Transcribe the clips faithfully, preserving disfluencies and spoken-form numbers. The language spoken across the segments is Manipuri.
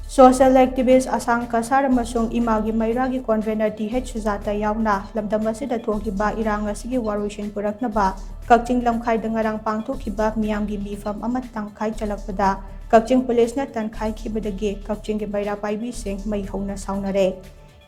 Social activist ꯑꯁꯥꯡ ꯀꯁꯥꯔ ꯑꯃꯁꯨꯡ ꯏꯃꯥꯒꯤ ꯃꯩꯔꯥꯒꯤ convener ꯇꯤ ꯍꯩꯆ ꯁꯨꯖꯥꯇꯥ ꯌꯥꯎꯅ ꯂꯝꯗꯝ ꯑꯁꯤꯗ ꯊꯣꯛꯈꯤꯕ ꯏꯔꯥꯡ ꯑꯁꯤꯒꯤ ꯋꯥꯔꯣꯏꯁꯤꯟ ꯄꯨꯔꯛꯅꯕ ꯀꯛꯆꯤꯡ ꯂꯝꯈꯥꯏꯗ ꯉꯔꯥꯡ ꯄꯥꯡꯊꯣꯛꯈꯤꯕ ꯃꯤꯌꯥꯝꯒꯤ ꯃꯤꯐꯝ ꯑꯃ ꯇꯪꯈꯥꯏ ꯆꯜꯂꯛꯄꯗ ꯀꯛꯆꯤꯡ ꯄꯨꯂꯤꯁꯅ ꯇꯟꯈꯥꯏꯈꯤꯕꯗꯒꯤ ꯀꯛꯆꯤꯡꯒꯤ ꯃꯩꯔꯥ ꯄꯥꯏꯕꯤꯁꯤꯡ ꯃꯩ ꯍꯧꯅ ꯁꯥꯎꯅꯔꯦ꯫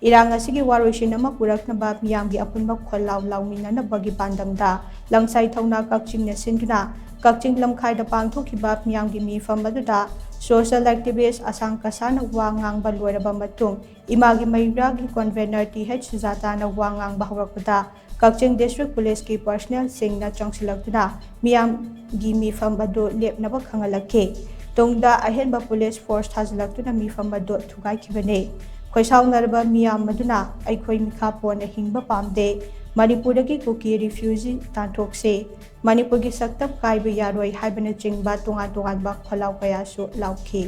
ꯏꯔꯥꯡ ꯑꯁꯤꯒꯤ ꯋꯥꯔꯣꯏꯁꯤꯟ ꯑꯃ ꯄꯨꯔꯛꯅꯕ ꯃꯤꯌꯥꯝꯒꯤ ꯑꯄꯨꯟꯕ ꯈꯣꯜꯂꯥꯎ ꯂꯥꯎꯃꯤꯟꯅꯅꯕꯒꯤ ꯄꯥꯟꯗꯝꯗ ꯂꯪꯁꯥꯏ ꯊꯧꯅꯥ ꯀꯛꯆꯤꯡꯅ ꯁꯤꯟꯗꯨꯅ ꯀꯛꯆꯤꯡ ꯂꯝꯈꯥꯏꯗ ꯄꯥꯡꯊꯣꯛꯈꯤꯕ ꯃꯤꯌꯥꯝꯒꯤ ꯃꯤꯐꯝ ꯑꯗꯨꯗ social activist ꯑꯁꯥꯡ ꯀꯁꯥꯅ ꯋꯥ ꯉꯥꯡꯕ ꯂꯣꯏꯔꯕ ꯃꯇꯨꯡ ꯏꯃꯥꯒꯤ ꯃꯩꯔꯥꯒꯤ convener ꯇꯤ ꯍꯩꯆ ꯁꯨꯖꯥꯇꯥꯅ ꯋꯥ ꯉꯥꯡꯕ ꯍꯧꯔꯛꯄꯗ ꯀꯛꯆꯤꯡ district ꯄꯨꯂꯤꯁꯀꯤ personnelꯁꯤꯡꯅ ꯆꯪꯁꯤꯜꯂꯛꯇꯨꯅ ꯃꯤꯌꯥꯝꯒꯤ ꯃꯤꯐꯝ ꯑꯗꯨ ꯂꯦꯞꯅꯕ ꯈꯪꯍꯜꯂꯛꯈꯤ꯫ ꯇꯨꯡꯗ ꯑꯍꯦꯟꯕ ꯄꯨꯂꯤꯁ force ꯊꯥꯖꯤꯜꯂꯛꯇꯨꯅ ꯃꯤꯐꯝ ꯑꯗꯨ ꯊꯨꯒꯥꯏꯈꯤꯕꯅꯤ꯫ ꯈꯣꯏꯁꯥꯎꯅꯔꯕ ꯃꯤꯌꯥꯝ ꯑꯗꯨꯅ ꯑꯩꯈꯣꯏ ꯃꯤꯈꯥ ꯄꯣꯟꯅ ꯍꯤꯡꯕ ꯄꯥꯝꯗꯦ, ꯃꯅꯤꯄꯨꯔꯗꯒꯤ ꯀꯨꯀꯤ refugee ꯇꯥꯟꯊꯣꯛꯁꯤ, ꯃꯅꯤꯄꯨꯔꯒꯤ ꯁꯛꯇꯝ ꯀꯥꯏꯕ ꯌꯥꯔꯣꯏ ꯍꯥꯏꯕꯅꯆꯤꯡꯕ ꯇꯣꯉꯥꯟ ꯇꯣꯉꯥꯟꯕ ꯈꯣꯜꯂꯥꯎ ꯀꯌꯥꯁꯨ ꯂꯥꯎꯈꯤ꯫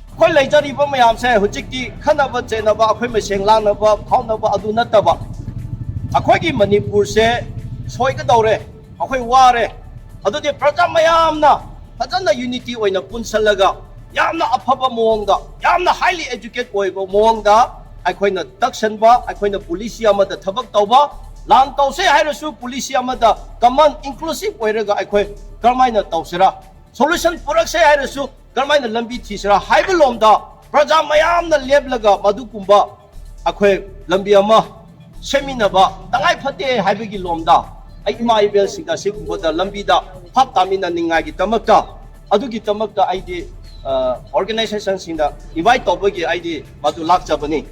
ꯑꯩꯈꯣꯏ ꯂꯩꯖꯔꯤꯕ ꯃꯌꯥꯝꯁꯦ ꯍꯧꯖꯤꯛꯇꯤ ꯈꯠꯅꯕ ꯆꯩꯅꯕ, ꯑꯩꯈꯣꯏ ꯃꯁꯦꯟ ꯂꯥꯡꯅꯕ ꯈꯥꯎꯅꯕ ꯑꯗꯨ ꯅꯠꯇꯕ, ꯑꯩꯈꯣꯏꯒꯤ ꯃꯅꯤꯄꯨꯔꯁꯦ ꯁꯣꯏꯒꯗꯧꯔꯦ, ꯑꯩꯈꯣꯏ ꯋꯥꯔꯦ꯫ ꯑꯗꯨꯗꯤ ꯄ꯭ꯔꯖꯥ ꯃꯌꯥꯝꯅ ꯐꯖꯅ unity ꯑꯣꯏꯅ ꯄꯨꯟꯁꯜꯂꯒ ꯌꯥꯝꯅ ꯑꯐꯕ ꯃꯑꯣꯡꯗ, ꯌꯥꯝꯅ highly educate ꯑꯣꯏꯕ ꯃꯑꯣꯡꯗ ꯑꯩꯈꯣꯏꯅ ꯇꯛꯁꯟꯕ, ꯑꯩꯈꯣꯏꯅ policy ꯑꯃꯗ ꯊꯕꯛ ꯇꯧꯕ, ꯂꯥꯟ ꯇꯧꯁꯦ ꯍꯥꯏꯔꯁꯨ policy ꯑꯃꯗ common inclusive ꯑꯣꯏꯔꯒ ꯑꯩꯈꯣꯏ ꯀꯔꯝꯍꯥꯏꯅ ꯇꯧꯁꯤꯔꯥ, solution ꯄꯨꯔꯛꯁꯦ ꯍꯥꯏꯔꯁꯨ ꯀꯔꯝꯍꯥꯏꯅ ꯂꯝꯕꯤ ꯊꯤꯁꯤꯔꯥ ꯍꯥꯏꯕ ꯂꯣꯝꯗ ꯄ꯭ꯔꯖꯥ ꯃꯌꯥꯝꯅ ꯂꯦꯞꯂꯒ ꯃꯗꯨꯒꯨꯝꯕ ꯑꯩꯈꯣꯏ ꯂꯝꯕꯤ ꯑꯃ ꯁꯦꯝꯃꯤꯟꯅꯕ ꯇꯉꯥꯏ ꯐꯠꯇꯦ ꯍꯥꯏꯕꯒꯤ ꯂꯣꯝꯗ ꯑꯩ ꯏꯃꯥ ꯏꯕꯦꯜꯁꯤꯡꯗ ꯁꯤꯒꯨꯝꯕꯗ ꯂꯝꯕꯤꯗ ꯚꯥꯞ ꯇꯥꯃꯤꯟꯅꯅꯤꯡꯉꯥꯏꯒꯤꯗꯃꯛꯇ, ꯑꯗꯨꯒꯤꯗꯃꯛꯇ ꯑꯩꯗꯤ, ꯑ, organizationꯁꯤꯡꯗ invite ꯇꯧꯕꯒꯤ ꯑꯩꯗꯤ ꯃꯗꯨ ꯂꯥꯛꯆꯕꯅꯤ꯫